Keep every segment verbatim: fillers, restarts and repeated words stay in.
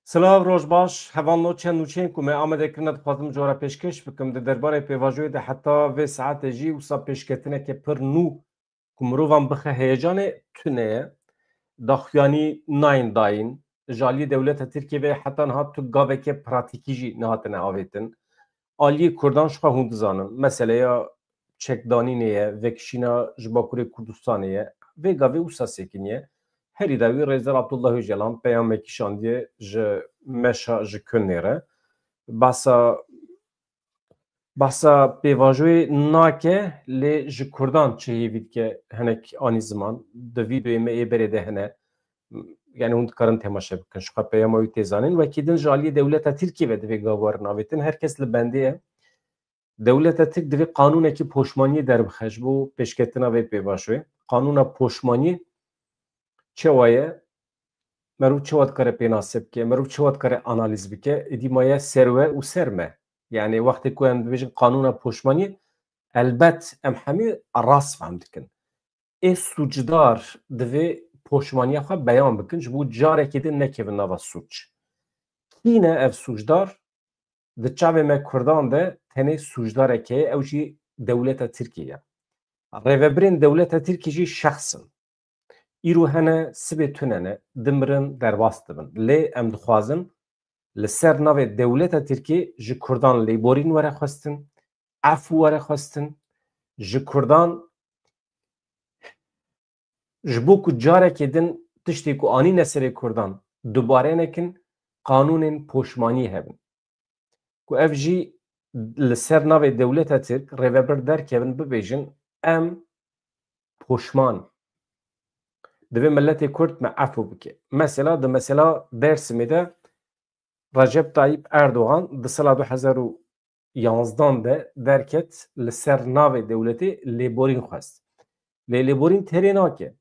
Silav, roj baş. Hevalno, çend nûçeyên ku me amade kirine dixwazim ji we re pêşkêş bikim. Di derbarê pêvajoyê de heta vê saetê jî wisa pêşketineke pir nû ku mirovan bixe heyecanê tune ye. Daxuyanî nayên dayîn. Ji aliyê dewleta Tirkiyê ve heta niha tu gaveke pratîkî jî nehatine avêtin. Aliyê Kurdan ji xwe hûn dizanin. Meseleya çekdanînê ye, vekişîna ji Bakurê Kurdistanê ye. Vê gavê wisa sekiniye. Herî dawî Rêzdar Abdullah Ocalan peyamekî şandiye ji meşa ji Kunê re. Bahsa, bahsa pêvajoyê nake, lê ji Kurdan çi hêvî dike hinek anî ziman. Di vîdeoyê me ê berê de hene. Yani hûn dikarin temaşe bikin. Ji xwe peyama wî tê zanîn. Wekî din ji aliyê dewleta Tirkiyê ve divê gav werin avêtin. Her kes li bendê ye. Dewleta Tirk divê qanûnekî poşmaniyê derbixe ji bo pêşketina vê pêvajoyê. Qanûna poşmaniyê çawa ye? Merû çawa dikare pênase bike? Merû çawa dikare analîz bike? Êdî maye ser we û ser me. Yani wextê ku em dibêjin qanûna poşmaniyê, elbet em hemî rast fehm dikin. Ê sûcdar divê poşmaniya xwe beyan bikin, ji bo carekê din nekevin nava sûc. Kî ne ev sûcdar? Di çavê me Kurdan de tenê sûcdarek heye, ew jî dewleta Tirkiyê ye. Rêvebirên dewleta Tirkiyê jî şexs in. Îro hene, sibê tune ne, dimirin, derbas dibin. Lê em dixwazin li ser navê dewleta Tirkiyê ji Kurdan lêborîn were xwestin, efû were xwestin, ji Kurdan, ji bo ku carekê din tiştê ku anîne serê Kurdan dubare nekin, qanûnên poşmaniyê hebin. Ku ev jî li ser navê dewleta Tirk rêvebir derkevin, bibêjin, em poşman, divê miletê Kurd me efû bike. Mesela di mesela Dêrsimê de Recep Tayyip Erdogan di sala du hezar û yanzdan de derket, li ser navê dewletê lêborîn xwest. Lê lêborîn terê nake.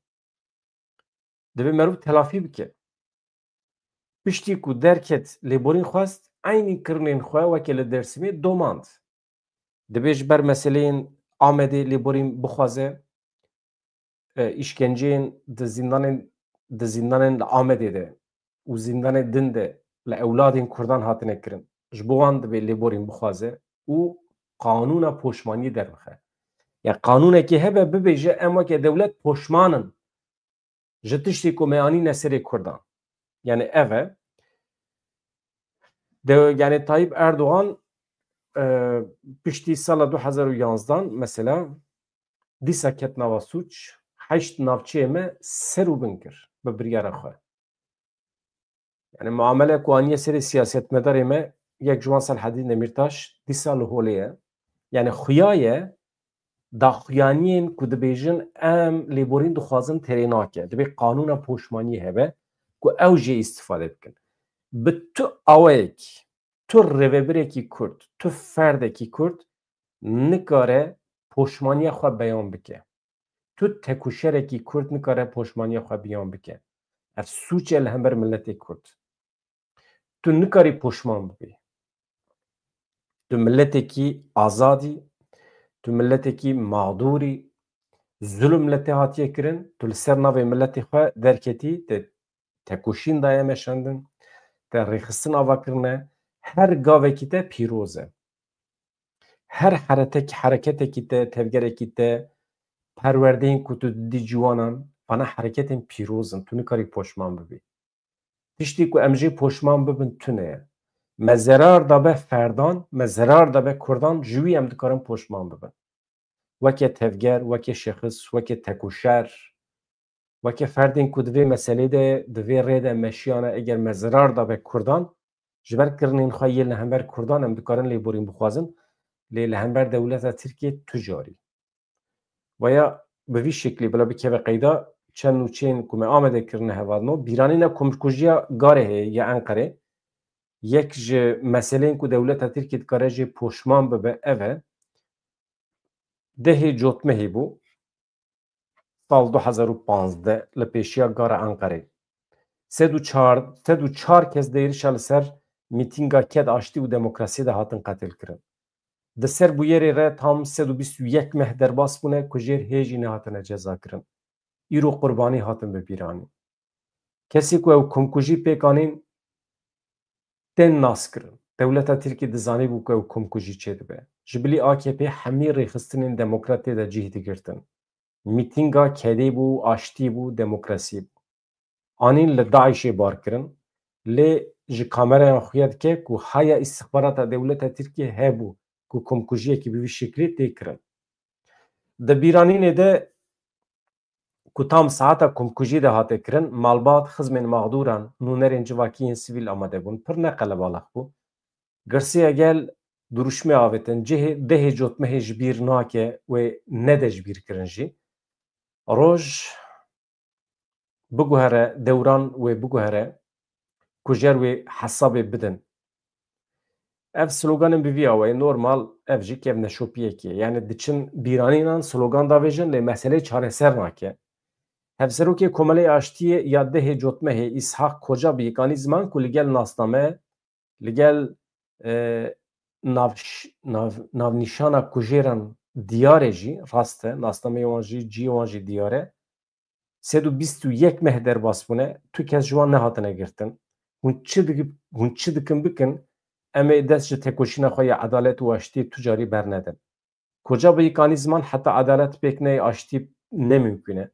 Divê meriv telafî bike. Piştî ku derket lêborîn xwest, eynî kirinên xwe weke li Dêrsimê domand. Divê ji ber meseleyên Amedê lêborîn bixwaze, e, îşkenceyên di zîndanên, di zîndanên li Amedê de û zîndanên din de li ewladên Kurdan hatine kirin. Ji bo wan divê lêborîn bixwaze û qanûna poşmaniyê derbixe. Ya qanûnekê hebe bibêje, em weke dewlet poşman in ji tiştê ku me anîne serê Kurdan. Yani ev e. De, yani Tayyip Erdogan, e, piştî sala du hezar û yanzdan mesela dîsa ket nava sûc, heşt navçeyê me ser û bin kir bi biryara xwe. Yani muamele ku aniye serê siyasetmedarê me, yek ji wan Selahedîn Demîrtaş, dîsa li holê ye. Yani xuya ye, daxuyaniyên ku dibêjin em lêborîn dixwazin terê nake. Divê qanûna poşmaniyê hebe ku ew jê îstîfade bikin. Bi tu awayekî, tu rêvebirekî Kurd, tu ferdekî Kurd nikare poşmaniya xwe beyan bike. Tu tekuşerekî Kurd nikare poşmaniya xwe beyan bike. Ev sûc e li hember miletê Kurd. Tu nikarî poşman bibî. Tu miletekî azad î, tu miletekî mağdûr î, zulm li te hatiye kirin, tu li ser navê miletê xwe derketî, te tekoşîn daye meşandin, te rêxistin ava kirine, her gavekî te pîroz e. Her heretek-, hereketekî te, tevgerekî te, perwerdeyên ku tu didî ciwanan, vana hereketên pîroz in, tu nikarî poşman bibî. Tiştî ku em jê poşman bibin tune ye. Me zerar dabe ferdan, me zerar dabe Kurdan, ji wî em dikarin poşman bibin. Weke tevger, weke şexis, weke tekoşer, weke ferdên ku di vê meselê de, di vê rê de meşiyane, eger me zerar dabe Kurdan, ji ber kirinên xwe yên li hember Kurdan em dikarin lêborîn bixwazin, lê li hember dewleta Tirkiyê tu carî. Vaya bi vî şeklî bila bikeve qeyda, çend nûçeyên ku me Amedê kirine hevalno, bîranîna komkujiya Garê heye ya Enqerê. Yek ji meseleyên ku dewleta Tirkiyê dikare jê poşman bibe ev e. Dehê Cotmehê bû, sal du hezar û panzdeh, li pêşiya Gara Enqerê. Sed û çar, sed û çar kes di êrişa li ser mîtînga ked, aştî û demokrasiyê de hatin qetilkirin. Di ser bûyerê re tam sed û bîst û yek meh derbas bûne, kujêr hê jî nehatine cezakirin. Îro qurbanî hatin bibîranîn. Kesê ku ew komkujî pêk anîn, tên naskirin. Dewleta Tirkî dizanîbû ku ew komkujî çêdibe. Ji bilî A K P hemî rêxistinên demokrat tê de cih digirtin. Mîtînga kedê bû, aştî bû, demokrasî bû. Anîn li DAIŞê bar kirin. Lê ji kamereyan xuya dike ku haya îstixbarata dewleta Tirkiyê hebû ku komkujiyekî bi vî şeklî tê kirin. Di bîranînê de ku tam saeta komkujî de hate kirin, malbat, xizmên maxdûran, nûnerên civakî yên sivîl amade bûn. Pir ne qelebalix bû. Girsiya gel duruşmê avêtin, cihê dehê cotmehê ji bîr nake, wê nede ji bîr kirin jî. Roj biguhere, dewran wê biguhere, kujer wê hesabê bidin. Ev sloganên bi vî awayî normal, ev jî kevneşopiyekê. Yani diçin bîranînan slogan davêjin, lê meseleyê çareser nake. Hevserokê Komeleyê Aştiyê ya dehê cotmehê Îshak Koca bi yekaniziman ku li gel nasname, li gel, e, nav-, nav-, navnîşana kujêran diyar e jî, rast e, nasnameyê wan jî, cihê wan jî diyar e. Sed û bîst û yek meh derbas bûne, tu kes ji wan nehatine girtin. Hûn çi dik-, hûn çi dikin bikin, em ê dest ji tekoşîna xwe ya edalet û aştiyê tu carî bernedin. Koca bi yekaniziman heta edalet pêk neyê, aştî ne mimkûn e.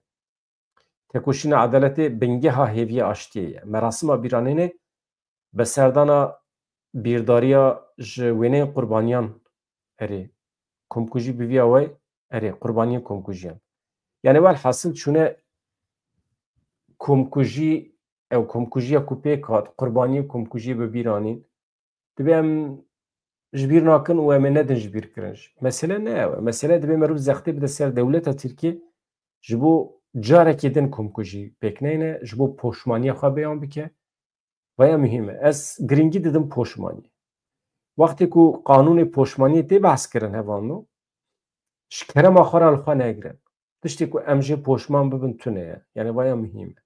Tekoşîna edaletê bingeha hêviya aştiyê ye. Merasima bîranînê bi serdana bîrdariya ji wêneyên qurbaniyan, erê, komkujî bi vî awayî, erê, qurbaniyên komkujiyan. Yani welhasil çûne komkujî, ew komkujiya ku pêk hat, qurbaniyên komkujiyê bi bîr anîn, divê em ji bîr nakin û em ê nedin ji bîr kirin jî. Mesele ne ew e. Mesele divê meriv zextê bide ser dewleta Tirkiyê, ji bo carekê din komkujî pêk neyne, ji bo poşmaniya xwe beyan bike. Vaya muhîm e. Ez giringî didim poşmaniyê. Wextê ku qanûnê poşmaniyê tê behs kirin hevalno, ji kerema xwe re li xwe negirin. Tiştê ku em jê poşman bibin tune ye. Yani vaya muhîm e.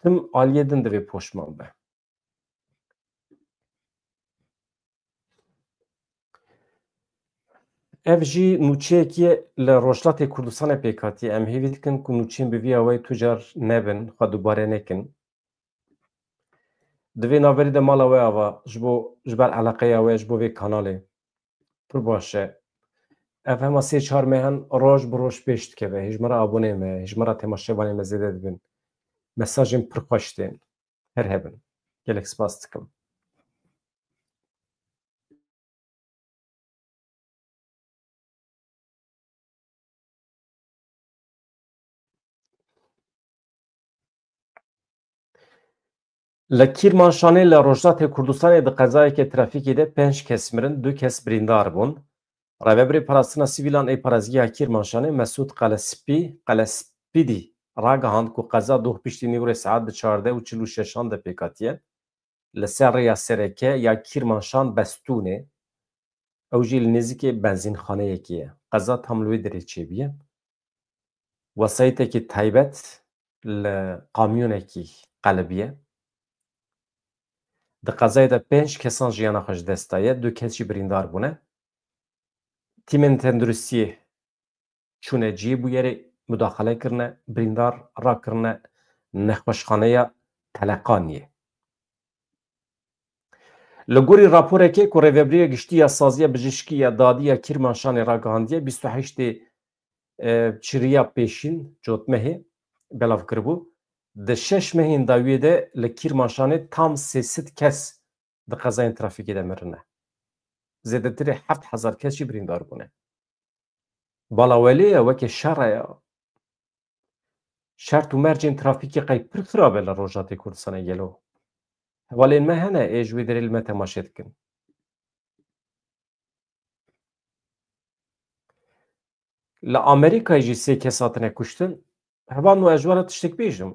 Tim aliyê din divê poşman be. Ev jî nûçeyekî ye li Rojhilatê Kurdistanê pêk hatiye. Em hêvî dikin ku nûçeyên bi vî awayî tu car nebin, xwe dubare nekin. Divê navberî de mala we ava, ji bo, ji ber eleqeya we, ji bo vê kanalê. Pir baş e. Ev hema sê çar mehan roj bi roj pêş dikeve. Hê ji me re abone me, hê ji me re temaşevanê me zêde dibin. Mesajên pir xweş tên. Her hebin. Gelek spas dikim. Li Kîrmanşanê li Rojhilatê Kurdistanê di qezayeke trafîkê de pênc kes mirin, du kes birîndar bûn. Rêvebirê Parastina Sivîlan ê Parêzgeha Kîrmanşanê Mesûd Qelespî, Qelespîdî ragihand ku qeza doh piştî nîvûrê saet di çardeh û çil û şeşan de pêk hatiye. Li ser rêya sereke ya Kîrmanşan Bestûnê, ew jî li nêzîkê benzînxaneyekê ye. Qeza tam li wê derê çêbûye. Wesayîtekî taybet li kamyonekî qelibiye. Di qezayê de pênc kesan jiyana xwe ji dest daye, du kes jî birîndar bûne. Tîmên tenduristiyê çûne cihê bûyerê, mudaxele kirine, birîndar rakirine nexweşxaneya Teleqaniyê. Li gorî raporekê ku Rêvebiriya Giştî ya Saziya Bijîşkî ya Dadî ya Kîrmanşanê ragihandiye, bîst û heştê, e, çiriya pêşîn, cotmehê, belav kiribû. Di şeş mehên dawiyê de li Kîrmanşanê tam sê sed kes di qezayên trafîkê de mirine. Zêdetirê heft hezar kes jî birîndar bûne. Bala welê ye, weke şer e ya. Şert û mercên trafîkê qey pir xirab e li Rojhilatê Kurdistanê gelo. Hevalên me hene ê ji wê derê li me temaşe dikin. Li Amerîkayê jî sê kes hatine kuştin. Hevalno, ez ji we re tiştek bêjim.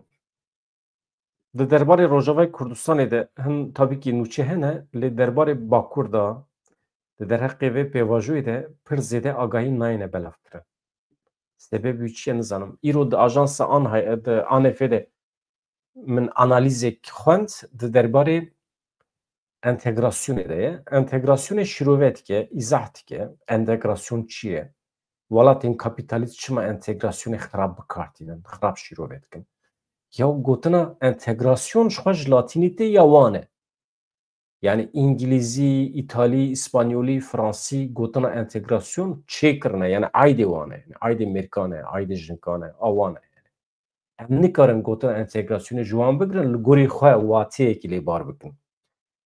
Di derbarê Rojavayê Kurdistanê de hin tabîkî nûçe hene, lê derbarê Bakur de, di derheqê vê pêvajoyê de pir zêde agahî nayêne belavkirin. Sebeb wî çi ye nizanim. Îro di ajansa Anhay-, di A N F de min analîzek xwend di derbarê entegrasyonê de ye. Entegrasyonê şîrove dike, îzah dike. Entegrasyon çi ye? Welatên kapîtalîst çima entegrasyonê xirab bi kar tînin, xirab şîrove dikin? Ya gotina entegrasyon ji xwe ji latînî tê ya wan e. Yani îngilîzî, îtalî, îspanyolî, fransî gotina entegrasyon çêkirine. Yani aydê wan e. Yani aydê mêrkan e, aydê jinkan e, a wan e. Em nikarin gotina entegrasyonê ji wan bigirin, li gorî xwe wateyekî lê bar bikin.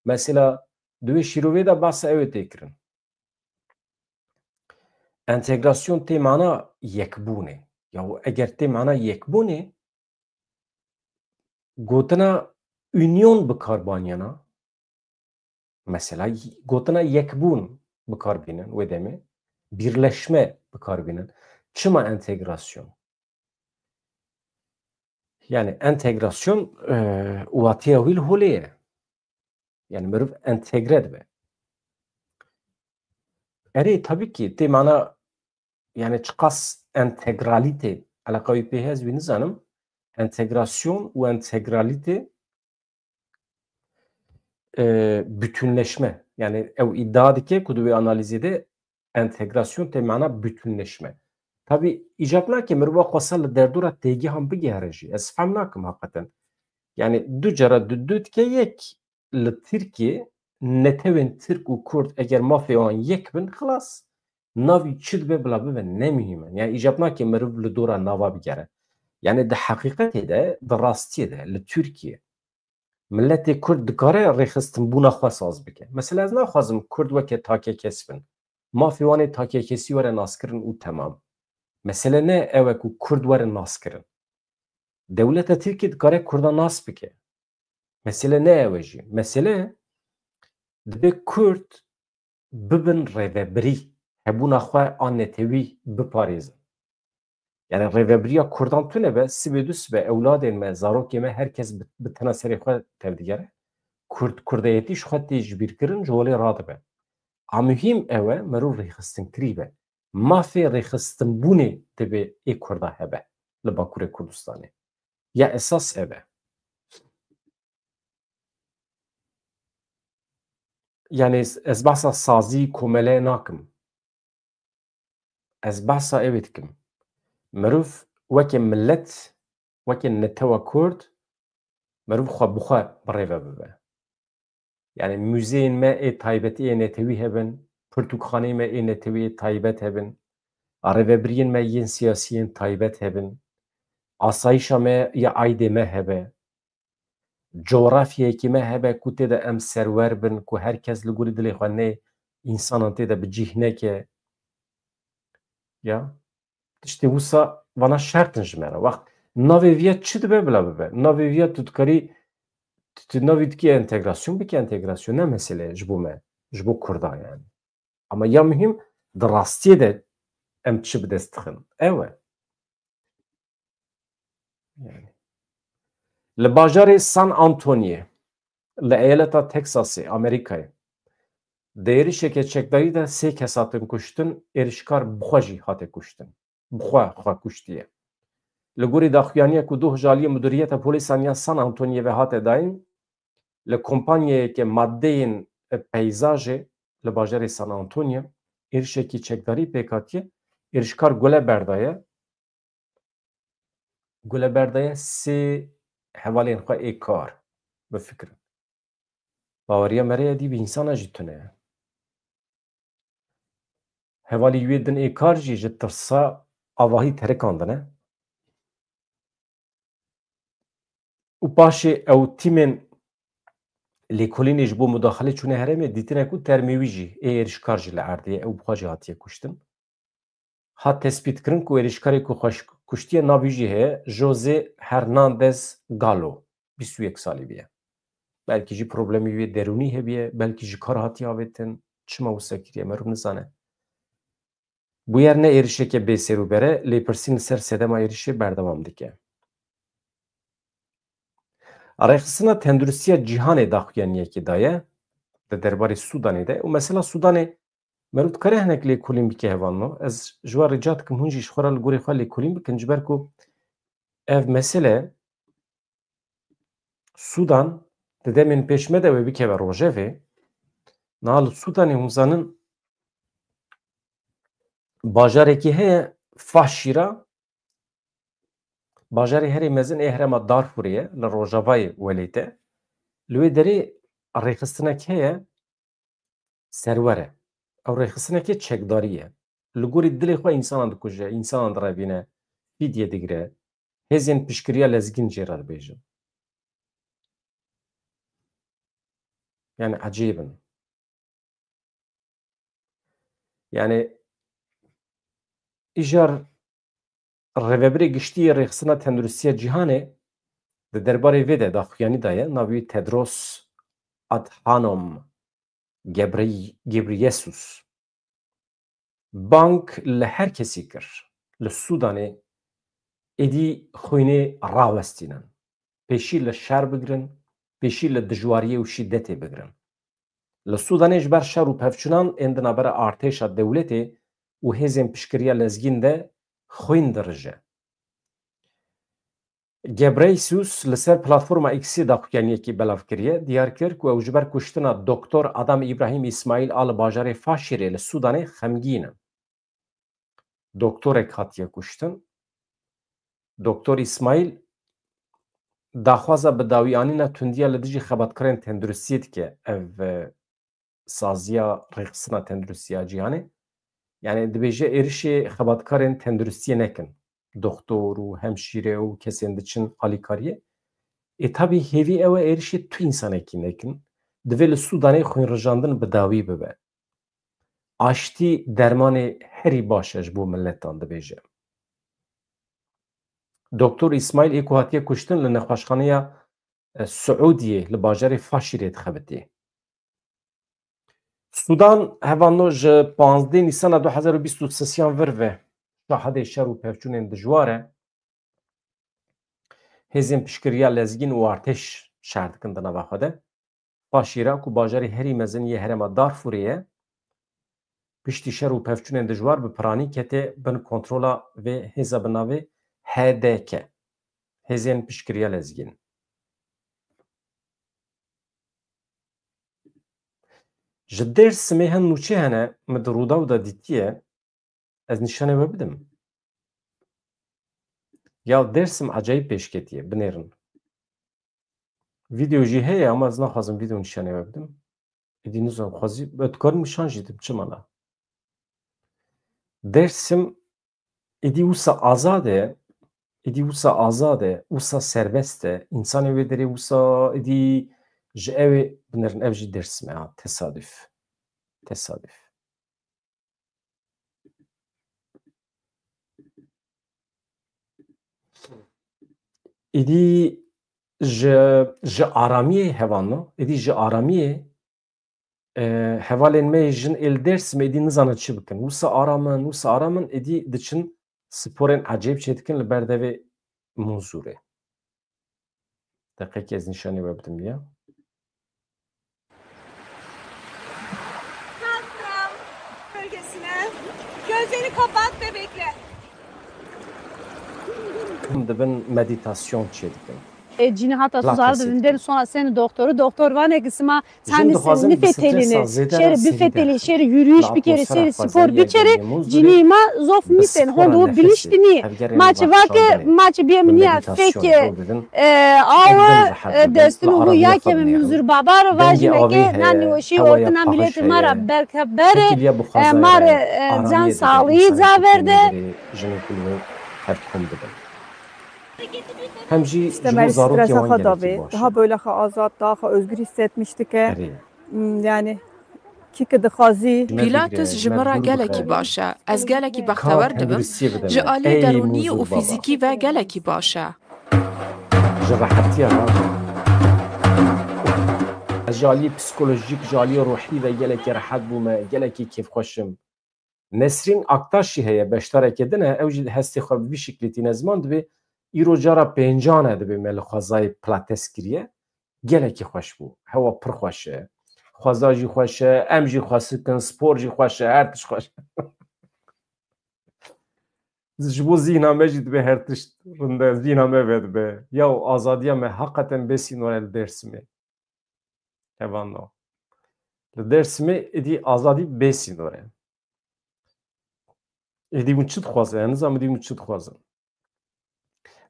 Mesela di wê şîrovê de behsa ew ê tê kirin. Entegrasyon tê mana yekbûnê. Ya eger tê mana yekbûnê, gotina union bi kar baniyana, mesela gotina yekbûn bi kar bînin wê demê, birleşme bi kar bînin. Çima entegrasyon? Yani entegrasyon, e, watiya wî li holê ye. Yani meriv entegre dibe. Erê, tabii ki tê mana, yani çiqas entegralîte eleqa wî pê heye ez wî nizanim. Entegrasyon û entegralîte, e, bütünleşme. Yani ew îdia dike ku di wê analîzê de entegrasyon tê mana bütünleşme. Tabii îcab nake mirova xwesa li derdora têgihan bigihere jî. Ez fehm nakim heqeten. Yani du cara du, du dike yek. Li Tirkiyê netewên Tirk û Kurd eger mafê wan yek bin, xilas. Navî çi dibe bila bibe ne muhîm e. Yani îcab nake meriv li dora nava bigere. Yani di heqîqetê de, di rastiyê de li Tirkiyê miletê Kurd dikare rêxistinbûna xwe saz bike. Mesela ez naxwazim Kurd weke takekes bin. Mafê wan ê takekesî were naskirin û temam. Mesele ne ew e ku Kurd werin naskirin. Dewleta Tirkiyê dikare Kurda nas bike. Mesele ne ew e jî. Mesele dibe Kurd bibin rêvebirî, hebûna xwe a netewî biparêzin. Yani rêvebiriya Kurdan tune be, sibê du sibe ewladên me, zarokê me, her kes bi, bi tena serê xwe tevdigere. Kurd, Kurdayetî ji xwe tê jibîrkirin, ji holê radibe. A muhîm ew e, merû rêxistinkirî be. Mafê rêxistinbûnê divê ê Kurda hebe li Bakurê Kurdistanê. Ya esas ev e. Yani ez, ez behsa sazî, komele nakim. Ez behsa ewê dikim. Mirov weke milet, weke netewa Kurd, mirov xwe bi xwe bi rê ve bibe. Yani muzeyên me ê taybetî ê netewî hebin, pirtûkxaneyê me ê netewî ê taybet hebin, rêvebiriyên me yên siyasî yên taybet hebin, asayîşa me ya aydê me hebe, cografyayekî me hebe ku tê de em serwer bin, ku her kes li gorî dilê xwe nê, însanan tê de bi cih neke. Ya. Tiştê wisa vana şert in ji me re. Wext navê viya çi dibe bila bibe. Navê viya tu dikarî, tu, tu navî dikî entegrasyon bike, entegrasyon ne mesele ji bo me, ji bo Kurdan yani. Ama ya muhîm di rastiyê de em çi bi dest dixin. Ew e. Yani. Li bajarê San Antonio, li eyaleta Texasê, Amerîkayê, di êrişeke çekdarî de sê kes hatin kuştin, êrişkar bi xwe jî hate kuştin. Bi xwe xwe kuştiye. Li gorî daxuyaniya ku doh ji aliyê Mudiriyeta Polîsan ya San Antonio ve hate dayîn, li kompanyayeke madeyên peyzajê li bajarê San Antonio êrişekî çekdarî pêk hatiye, êrişkar gule berdaye, gule berdaye sê hevalên xwe ê kar. Bifikirin. Baweriya me re ya dî bi însana jî tune ye. Hevalî wê din ê kar jî ji tirsa avahî terikandine. Û paşê ew tîmên lêkolînê ji bo mudaxilê çûne herêmê, dîtine ku termê wî jî ê êrişkar jî li erdê ye, ew bi xwe jî hatiye kuştin. Hat tespîtkirin ku êrişkarê ku xwe kuştiye navî jî heye, Jose Hernandez Galo, bîst û yek salî bûye. Belkî jî problemî wê derûnî hebiye, belkî ji kar hatiye avêtin, çima wisa kiriye, meriv nizane. Bûyer ne êrişeke bêserûbere, lêpirsîn li ser sedema êrişê berdewam dike. Rêxistina Tenduristiya Cîhanê daxuyaniyekê daye di derbarê Sûdanê de û mesela Sûdanê meriv dikare hinek lêkolîn bike hevalno. Ez ji we rica dikim hûn jî ji xwe re li gorî xwe lêkolîn bikin, ji ber ku ev mesele Sûdan di demên pêş me de wê bikeve rojevê. Niha li Sûdanê hûn zanin bajarekî heye Faşîra, bajarê herê mezin ê herêma Darfurê ye, li rojavayê welêt e. Li wê derê rêxistinek heye, serwer e. Ew rêxistinekê çekdarî ye. Li gorî dilê xwe însanan dikuje, însanan direvîne, fîdye digire, hêzên piştgiriya lezgîn jê re dibêjin. Yani ecêb in. Yani îjar rêvebirê giştî yê Rêxistina Tenduristiya Cîhanê di derbarê vê de daxuyanî daye, navê wî Tedros Adhanom Gebrey-, Gebreyesus. Bang li her kesî kir. Li Sûdanê êdî xwînê rawestînin. Pêşî li şer bigirin, pêşî li dijwariyê û şîdetê bigirin. Li Sûdanê ji ber şer û pevçûnan ên di navbera artêşa dewletê û hêzên piştgiriya lezgîn de xwîn dirije. Gebreyesus li ser platforma X-ê daxuyaniyekî belav kiriye, diyar kir ku ew ji ber kuştina Doktor Adam Îbrahîm Îsmaîl a li bajarê Faşîrê li Sûdanê xemgîn in. Doktorek hatiye kuştin. Doktor Îsmaîl daxwaza bi dawî anîna tundiya li dijî xebatkarên tenduristiyê dike. Ev, e, saziya Rêxistina Tenduristiya Cîhanê. Yani dibêje êrişê xebatkarên tenduristiyê nekin. Doxtor û hemşîre û kesên diçin alîkariyê. Ê tabî hêvî ew e êrişê tu însanekî nekin. Divê li Sûdanê xwînrijandin bi dawî bibe. Aştî dermanê herî baş e ji bo miletan, dibêje. Doktor Îsmaîl ê ku hatiye kuştin li nexweşxaneya, e, Siûdiyê li bajarê Faşîrê dixebitê. Sûdan, hevalno, ji panzdeh Nîsana du hezar û bîst û sêyan vir ve şahidê şer û pevçûnên dijwar e. Hêzên piştgiriya lezgîn û artêş şer dikin di nava xwe de. Faşîra ku bajarê herî mezin yê herêma Darfûrê ye, piştî şer û pevçûnên dijwar bi piranî kete bin kontrola vê hêza bi navê H D K, Hêzên Piştgiriya Lezgîn. Ji Dêrsimê hin nûçe hene, min di Rûdaw de dîtiye, ez nîşanê we bidim. Ya Dêrsim ecayîb pêşketiye, binêrin. Vîdeo jî heye ama ez naxwazim vîdeo nîşanê we bidim. Êdî nizam xwezî, ez dikarim nîşan jî dim, çima na? Dêrsim êdî wisa azad e, êdî wisa azad e, wisa serbest e. Însanê wê derê wisa êdî ji ew ê binêrin, ev jî Dêrsim e, ha, tesadüf. Tesadüf. Êdî ji, ji aramiyê hevalno, êdî ji aramiyê, e, hevalên me yê jin ê li Dêrsimê êdî nizanin çi bikin. Wisa aram in, wisa aram in, êdî diçin sporên ecêb çêdikin li ber devê Munzûrê. Deqekê ez nîşanî we bidim ya. Kalkınam bölgesine. Gözlerini kapat ve bekle. Dibin meditasyon çêdikin. E, cînî hata suzar dibin, derin sonra seni doktoru. Doktor vane ki sima Sen nifetelîne, şêrî bifetelî, şêrî yürüyüş bikerî, şêrî spor bikerî, cinî ma zof nîsên, hon û biliştî nî. Ma çi vake, ma çi bê min ya fekê, e, awe, e, destin û ya kemê Munzur Baba re vajîme ke na nîweşî ortina miletê ma ra berke bere, e, ma re, e, can sağlığı ca verde. Hem jî ji bo zarokê wan gelekî baş e. Daha böyle xwe azad, daha xwe özgür hissetmişti ki. Erê. Hmm, yani, kî ki dixwazî. Pilates ji min re gelekî baş e. Ez gelekî bextewer dibim. Ji alî derûnî û fîzîkî ve gelekî baş e. Ji rehetiya re. Ez ji alî psikolojik, ji alî ruhî ve gelekî rehet bûme, gelekî kêfxweş im. Nesrîn Aktaş jî heye, beşdareke din e, ew jî hestê xwe bi vî şiklî tîne ziman, dibê îro cara pêncan e, dibê me li xwezayê pilates kiriye. Gelekî xweş bû. Hewa pir xweş e. Xweza jî xweş e, em jî xweş dikin, spor jî xweş e, her tişt xweş e. Ji bo zîhna me jî dibê her tişt rind e, zîhna me vedibe. Ya azadiya me heqeten bê sînor e li Dêrsimê. Hevalno. Li Dêrsimê êdî azadî bê sînor e. Êdî hûn çi dixwazin? Ez nizanim êdî hûn çi dixwazin.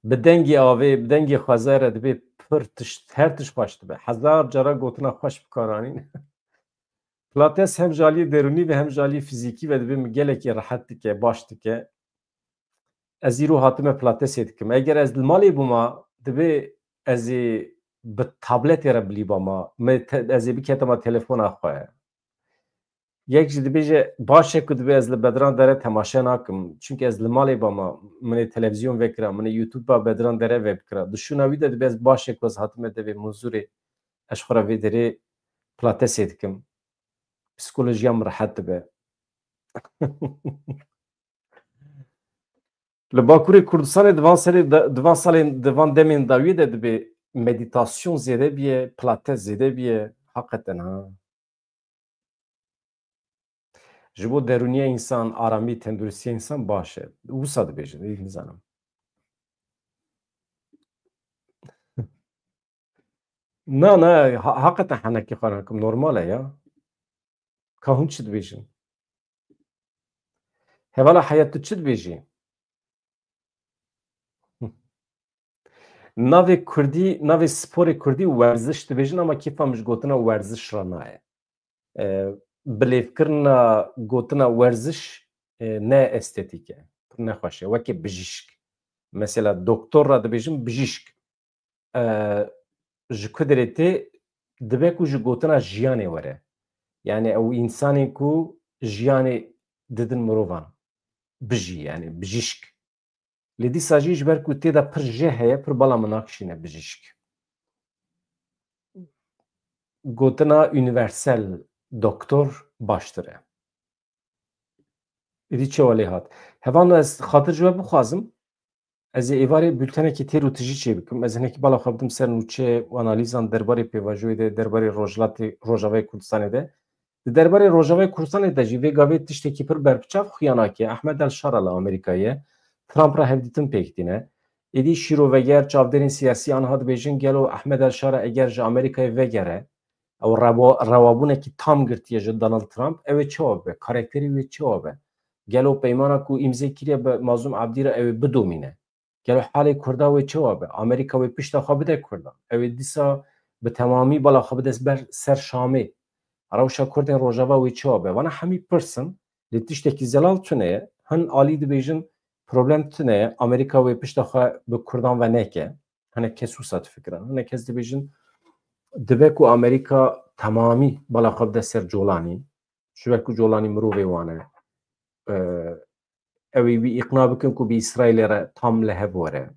Bi dengê avê, bi dengê xwezayê re dibê p-, pir tişt, her tişt xweş dibe. Hezar cara gotina xweş bi kar anîn. Pilates hem ji aliyê derûnî ve hem ji aliyê fizîkî ve dibê min gelekî rehet dike, baş dike. Ez îro hatime pilatesê dikim. Eger ez li malê bûma, dibê ez ê bi tabletê re bilîbama, min te-, ez ê biketama telefona xwe. Yek jî dibêje, baş e ku dibê ez li Bedran Dere temaşe nakim. Çunke ez li malê bama, min ê televizyon vekira, min ê YouTube-a Bedran Dere vebikira. Di şûna wî de dibê ez baş e ku ez hatime devê Munzurê, ez xwe re vê derê pilatesê dikim. Psîkolojiya min rehet dibe. Li Bakurê Kurdistanê di van serê de, di van salên, di van demên dawiyê de dibê medîtasyon zêde biye, pilates zêde biye. Heqeten ha. Ji bo derûniya însan, aramî, tenduristiya însan baş e. Wisa dibêjin, ê nizanim. Na, na, ha-, heqeten henekî xwe nakim, normal e ya. Ka hûn çi dibêjin? Hevala Heyat, tu çi dibêjî? Navê kurdî, navê sporê kurdî werziş dibêjin, ama kêfa min ji gotina werziş re nayê. E, bilêvkirina gotina werziş, e, ne estetîk e, pir nexweş e, weke bijîşk. Mesela doktor re dibêjin bijîşk. E, ji ku derê tê, dibe ku ji gotina jiyanê were. Yani ew însanên ku jiyanê didin mirovan. Bijî, yani bijîşk. Lê dîsa jî ji ber ku tê de pir jê heye, pir bala min nakişîne bijîşk. Gotina universal doktor baştir e. Îdî çawa lê hat? Hevan, ez xatir ji we bixwazim, ez ê êvarê bultenekî têr û tijî çê bikim. Ez hinekî bala xwe bidim ser nûçe û analîzan derbarê pêvajoyê de, derbarê Rojhilatê, Rojavayê Kurdistanê de. Di derbarê Rojavayê Kurdistanê de jî vê gavê tiştekî pir berbiçav xuya nake. Ahmed El Şara li Amerîkayê ye. Trump re hevdîtin pêk tîne. Êdî şîroveger, çavdêrên siyasî aniha dibêjin, gelo Ahmed El Şara eger ji Amerîkayê vegere, ew rewa-, rewabûnekî tam girtiye ji Donald Trump, ew ê çawa bibe? Karakterê wê çawa be? Gelo peymana ku îmze kiriye bi Mazlûm Abdî re ew ê bidomîne? Gelo halê Kurda wê çawa be? Amerîka wê pişta xwe bide Kurdan? Ew ê dîsa bi temamî bala xwe bide ber ser Şamê? Rewşa Kurdên Rojava wê çawa be? Vana hemî pirs in, lê tiştekî zelal tune ye. Hin alî dibêjin problem tune ye, Amerîka wê pişta xwe bi Kurdan ve neke. Hinek kes wisa difikirin. Hinek kes dibêjin dibe ku Amerîka temamî bala xwe bide ser Colanî. Ji ber ku Colanî mirovê wan e. Ee, ew ê wî îqna bikin ku bi Îsraîlê re tam li hev were.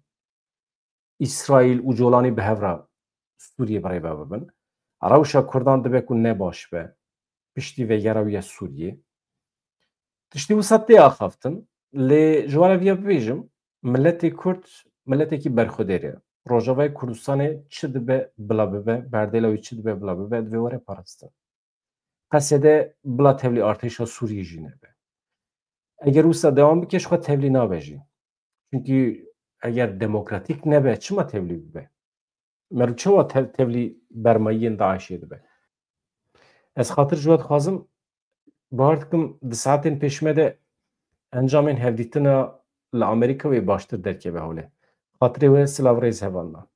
Îsraîl û Colanî bi hev re Sûriyê birêve bibin. Rewşa Kurdan dibe ku ne baş be piştî vegera wî ya Sûriyê. Tiştî wisa tê axaftin, lê ji we re viya bibêjim, miletê Kurd miletekî berxwedêr e. Rojavayê Kurdistanê çi dibe bila bibe, berdêla wî çi dibe bila bibe, divê were parastin. Qesede bila tevlî artêşa Sûriyê jî nebe. Eger wisa dewam bike, ji xwe tevlî nabe jî. Çunkî eger demokratîk nebe, çima tevlî bibe? Meriv çawa tev-, tevlî bermayiyên DAIŞê dibe? Ez xatir ji we dixwazim, bawer dikim di saetên pêş me de encamên hevdîtina li Amerîka wê baştir derkeve holê. Xatirê we silav rêz hevalna.